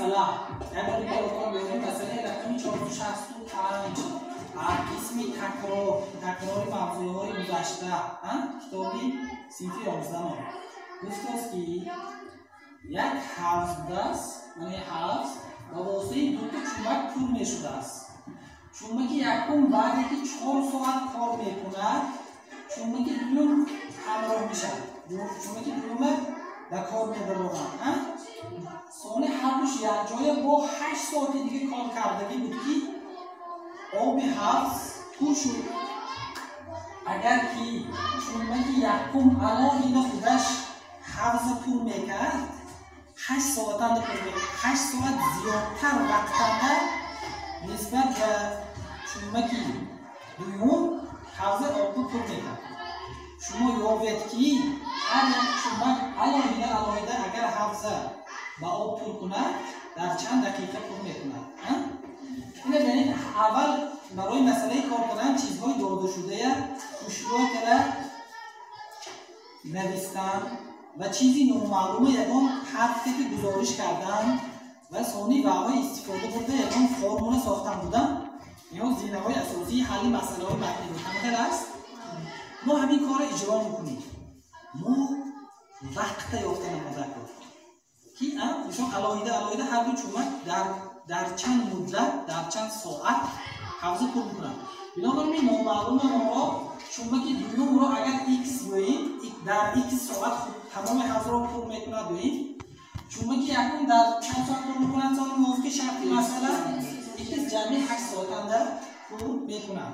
масъала. Як бор дигар ёдтон биёрем, масъалаи рақами 465 қисми такрори мавзӯъҳои гузашта, китоби синфи 11. Гуфтааст, ки як ҳавз будааст, яъне ҳавз ба воситаи дута чӯмак пур мешудааст. Чӯмаки якум баъде ки 4 соат кор мекунад, чӯмаки дуюм ҳамроҳ мешавад. Чӯмаки дуюма ба кор медаровад. Сони ҳардуш якҷоя бо 8 соати дига кор кардагӣ буд, ки оби ҳавз пур шуд. Агар ки чӯмаки якум алоҳида худаш ҳавза пур мекард, 8 соатанда пур мекард, 8 соат зиёдтар вақтанда нисбат ба чӯмаки дуюм ҳавза обро пур мекард. Шумо ёбед, ки ҳар як чӯмак алоҳида алоҳида агар ҳавза ба об пур кунад, дар чанд дақиқа пур мекунад. Ина бинед, аввал барои масъалаи кор кардан чизҳои додашудая хушрӯй карда навистан ва чизи номаълума ягон ҳарфе ки гузориш кардан ва сони ваъҳои истифода бурда ягон формула сохтан будан. Ё зинаҳои асосии ҳалли масъалаҳои матнӣ буд. Ҳамахел аст? Мо ҳамин корро иҷро мекунем. Мо вақта ёфта намода кор, ки мисол алоҳида алоҳида ҳар ду чӯмак дар чанд муддат, дар чанд соат ҳавза пур мекунад. Бинобар ин номаълума моро чӯмаки дуюмро агар x гӯем, дар x соат тамоми ҳавзаро пур мекунад гӯем, чӯмаки якум дар чанд соат пур мекунад? Сони мувофиқи шарти масъала x ҷамъи 8 соатанда пур мекунад.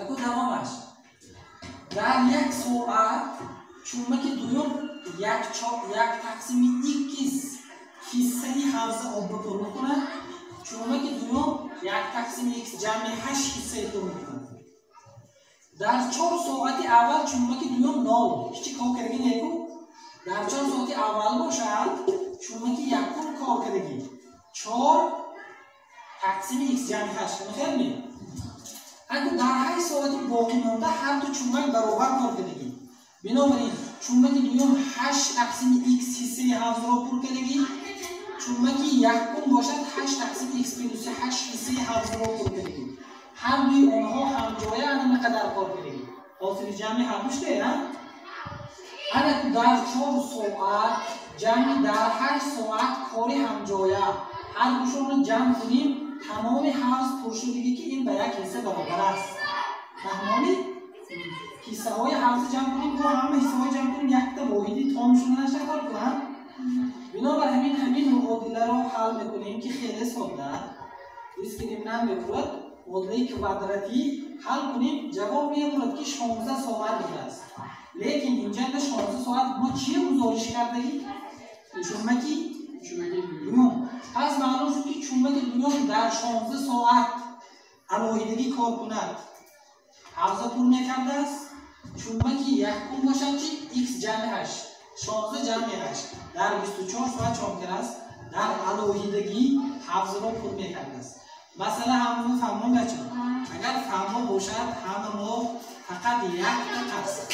Аку давомаш. Дар як соат чӯмаки дуюм як тақсими x ҳиссаи ҳавза обро пур мекунад, чӯмаки дуюм як тақсими x ҷамъи 8 ҳиссаи пур мекунад. Дар 4 соати аввал чӯмаки дуюм 0, ҳеҷ кор кардагӣ неку. Дар 4 соати аввал бошад, чӯмаки якум кор кардагӣ 4 тақсими x ҷамъи 8. Хел ме? Аку дар 8 соати боқӣ монда ҳар ду чӯмак баробар кор кардагӣ. Бинобар ин чӯмаки дуюм 8 тақсими x ҳиссаи ҳавзро пур кардагӣ, чӯмаки якум бошад 8 тақсими x плюси 8 ҳиссаи ҳавзро пур кардагӣ. Ҳар дуи онҳо ҳамҷоя ана қадар кор кардагӣ. Ҳосили ҷамъи ҳардуш де, ана дар 4 соат ҷамъи дар 8 соат кори ҳамҷоя ҳар душонро ҷамъ кунем, тамоми ҳавз пур шудагӣ, ки ин ба як ҳисса баробар аст. Фаҳмонед? Ҳиссаҳои ҳавза ҷамъ кунем, бо ҳама ҳиссаҳои ҷамъ кунем, якта воҳиди том шуданаш кор кунам. Бинобар ҳамин муодиларо ҳал мекунем, ки хеле содда. Дискриминант мебурад, муодилаи квадратӣ ҳал кунем, ҷавоб мебурад, ки 16 соат будааст. Лекин инҷа 16 соат мо чӣ гузориш кардагӣ? Чӯмаки дуюм. Пас маълум шуд, ки чӯмаки дуюм дар 16 соат алоҳидагӣ кор кунад, ҳавза пур мекардааст. Чӯмаки якум бошад, чи x ҷамъи 8, 16 ҷамъи 8 дар 24 соат чон кардааст, дар алоҳидагӣ ҳавзаро пур мекардааст. Масъала ҳамамо фаҳмо, бачаҳо? Агар фаҳмо бошад, ҳама мо фақат якта қарсак.